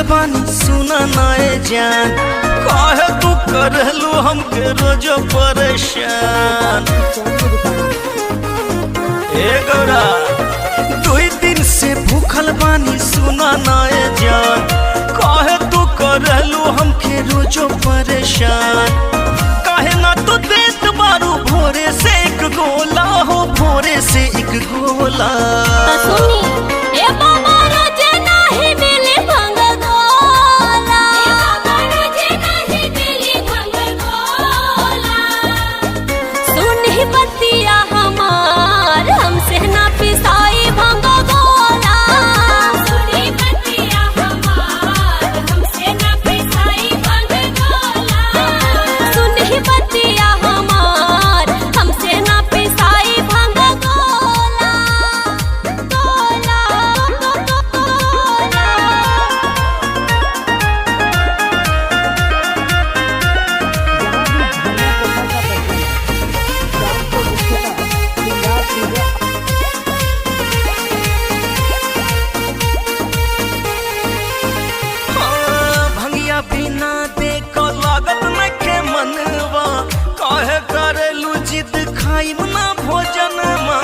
भूखल बानी सुना नाए जान, काहे तू करलू हमके रोज परेशान। ए गौरा, 2 दिन से भूखल बानी सुना नाए जान, काहे तू करलू हमके रोज परेशान। काहे ना तू देत बारू भोरे से एक गोला हो, भोरे से एक गोला। त सुनी ए बाबा, रोजे नाही मिली भांग गोला। ए बाबा, रोजे नाही मिली भांग गोला। सुनी बतिया हमार, हमसे ना पिसाई भांग गोला। सुनी बतिया हमार, हमसे ना पिसाई भांग गोला। सुनी बतिया हमार, हमसे ना पिसाई भांग गोला। गोला, गोला। हाँ, भंगिया बिना देखो लागत नखे मनवा, काहे करेलू जिद खाइम ना भोजनमा।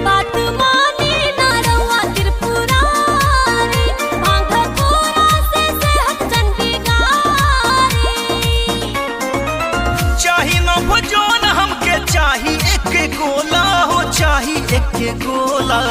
बात माने ना रउआ त्रिपुरारी, भांग गोला से सेहत जन बिगारी। चाही ना भोजन हमके, चाही एक गोला हो, चाही एक गोला।